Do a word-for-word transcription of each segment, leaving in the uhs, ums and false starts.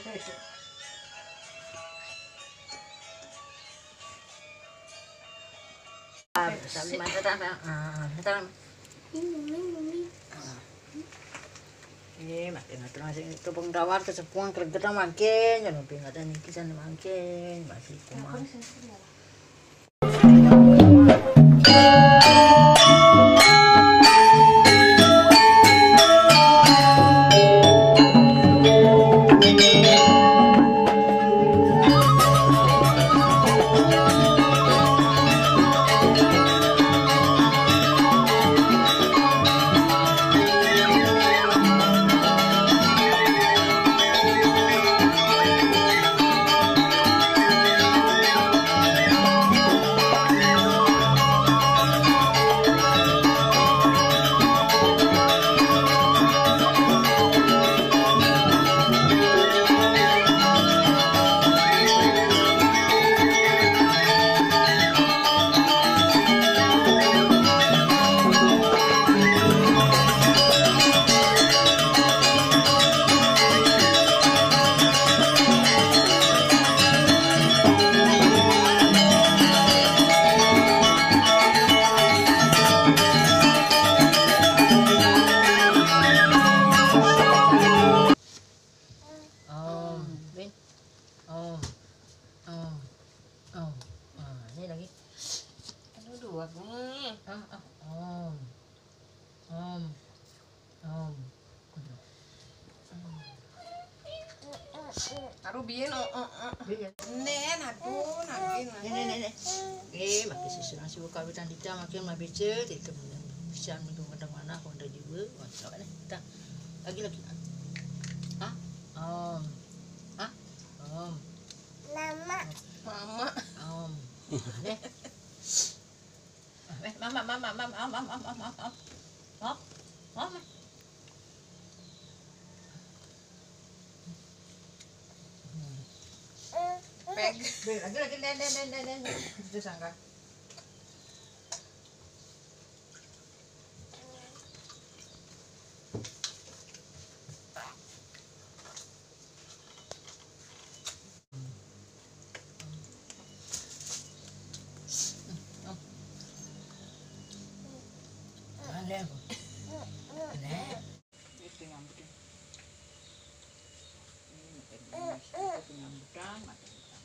Ah, sabi man, tata-, ah, tata-, ah. Eh, makin atur masih itu pengtawar kesepuan kerja makin, jangan pingatan niki sana makin, masih kuman. Om, Bin. Om. Om. Om. Ah, ini lagi. Aduh, dua nih. Ah, ah. Om. Om. Om. Aduh, biyen, oh, oh, oh. Biyen. Nen, aduh, nagin. Nih, nih, nih, nih. Eh, makin susu nasi buka bitan dita, makin mah becet, itu bisa minggu kadang mana, kau udah juga, macam apa nih? Kita lagi, lagi. Ah, om. Ah, om. Mama. Mama. Om. Nih. Eh, mama, mama, mama, mama, mama, mama, mama. Mama. Peg. Be, lagi, lagi, nen, nen, nen, nen, nen. Itu sangka. Itu nyambutin. Ini nyambutan, mata nyambutan.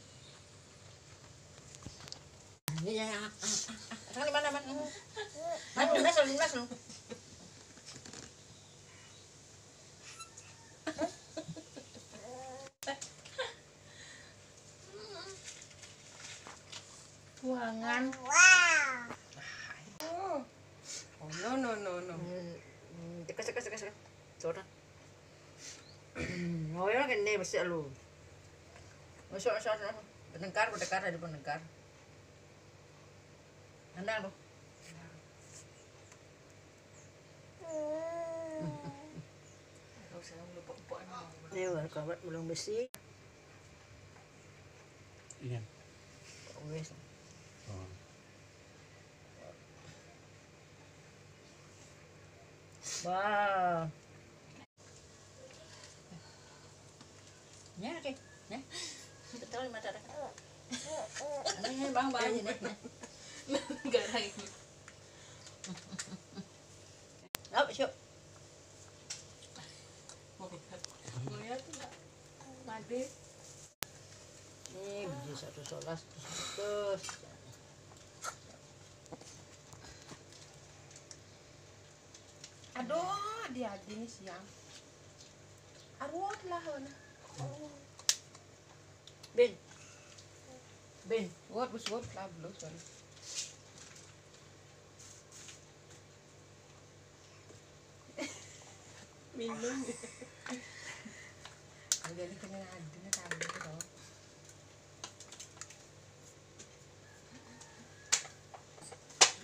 Ini ya, ah, ah, ah. Sana mana, mana? Mana, mana, sana, mana? Buangan. Wow. Oh. Oh, no, no, no, no. Hmm, hmm, dekat, dekat, dekat, dekat. Sudah. Hmm, oh, ya, kene, besik lu. Masuk, masuk, masuk. Penengkar, penengkar, ada penengkar. Nendang tuh. Ini baru kabat belum besi. Iya. Wes. Oh. Wah. Nya, oke. Nya. Betul, mata dah. Ini, ini, bang, bang, ini. Garang. Yuk, yuk. Mau lihat nggak? Made. Ini biji satu solas, terus. Aduh, dia aja nih siang. Aruat lah, mana? Bin. Bin. Wot, bus, wot lah, belum, sorry. Minum. Jadi kena adanya tadi, toh.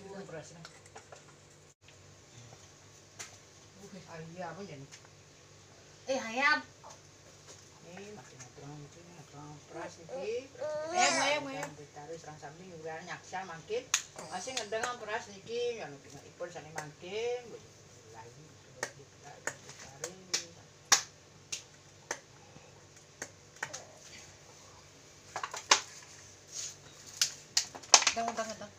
Ini berasnya. Wih, ayam apa jadi? Eh, ayam. Ini masih ngetrong itu, ngetrong peras iki. Ayam, ayam, ayam. Terus orang samping juga nyaksa makin. Masih ngedengar peras iki, yang ipun sane makin. Lagi, lagi, lagi, lagi. Kentang, kentang.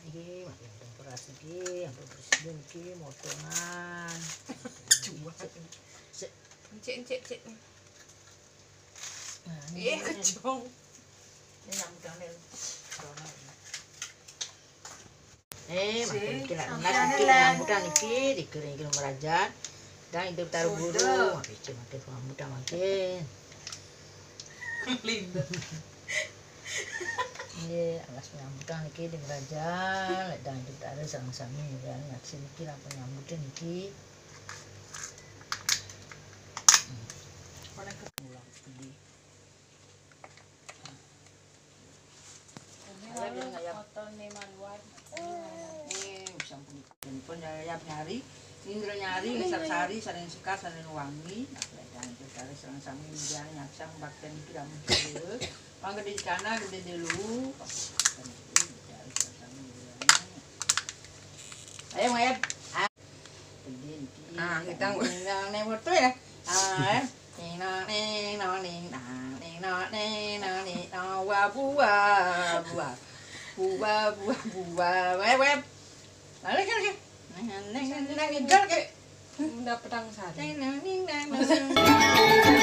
Niki, makin beras niki, ampun presiden niki, motongan. Cuma. Sik, sik. Encik, encik, encik. Nah, ini. Iya, kecong. Ini nyambutan nih. Corona ini. Eh, makin niki lah, niki nyambutan niki, dikiring-kiring merajat. Dan itu taruh guru, makin cik, makin nyambutan makin. Linda. Nggih, alas penyambutan niki di Meraja, lek dan kita ada sama-sami ya, ngaksi niki lah penyambutan niki. Konek ke pulang gede. Ini lalu foto nih maluan. Nih, sampun pun nyayap nyari, indra nyari, ngeser sari, saling sekat, saling wangi. Nah, lek dan kita ada sama-sami, dia nyaksang bakten itu dah muncul. Pang gede di kana, gede di lu. Ayo, Mayat. Ah, gede di. Ah, kita nang nang foto ya. Ah, eh. Nina nina nina nina nina nina wa bua bua. Bua bua bua. Web, web. Lari kan, kan? Nang nang nang nang nang. Udah pedang sari. Nang nang nang nang.